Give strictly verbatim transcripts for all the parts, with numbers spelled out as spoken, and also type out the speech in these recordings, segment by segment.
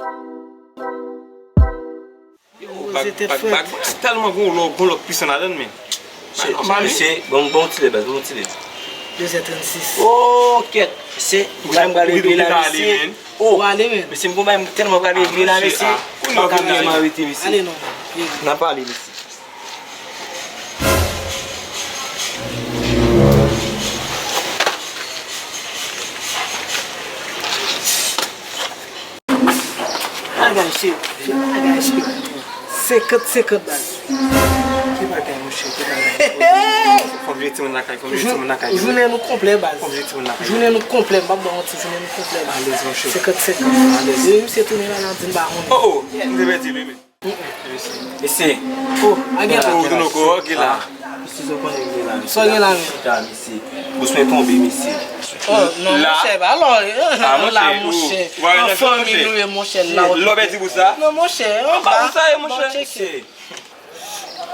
Yo, bag, bag, bag, bag, tèlman gon lòk, gon lòk pwisan ladan l, men. Se pa nòmal, wi. Mesye, bon, bon ti lè, baz, bon ti lè. De zè trannsis. Oh, kèt. Mesye, m pral leve la, mesye. Oh, mesye, m konn bay m tèlman pral leve la, mesye. M pa ka tèlman rete, mesye. Ale non. N a pale, mesye. Bagay cheri, bagay cheri. Senkant senkant baz. Ki bagay monchè, ki bagay? Fòk jwenn timoun lakay, fòk jwenn timoun lakay. Jounen nou konplè baz. Fòk jwenn timoun lakay. Jounen nou konplè, m p ap ba w manti, jounen nou konplè baz. Alèz monchè. Senkant senkant. Alèz. Depi misye tounen la, n ap di n pa konnen. Oh, oh, m te pèdi li, men. Mesye. Oh, a gen la. Oh, ou tounen ankò, ok la. Mesye, sa w konnen gen la, mesye. Sa w gen la, men. Chita, mesye. Bous mwen tonbe, mesye. Oh, non, monchè, alò, la, monchè. An fanmi nou ye, monchè, la. Lè w pèdi bous la? Non, monchè, anba. Anba bous la ye, monchè.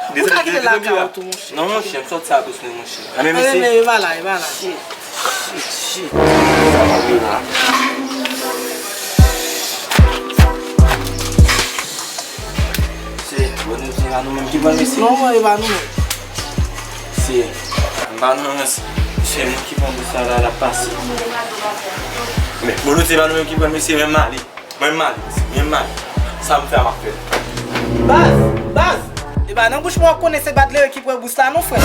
Ou ta kite lakay ou tou, monchè. Non, monchè, m sòti sa bous mwen, monchè. A, men, mesye. E pa la, e pa la. Shit, shit, shit. Se, bon, nou se pa nou menm ki pran, mesye. Non, non, e pa nou menm. Se, pa nou menm, se moun ki pran bous la, la, l ap pase. Men, bon, nou se pa nou menm ki pran, mesye, men m ale. Mwen m ale, mwen m ale. Sa m fè a m ap fè l. Baz, baz, e pa nan bouch mwen w ap konnen se Badlere ki pran bous la non, frè.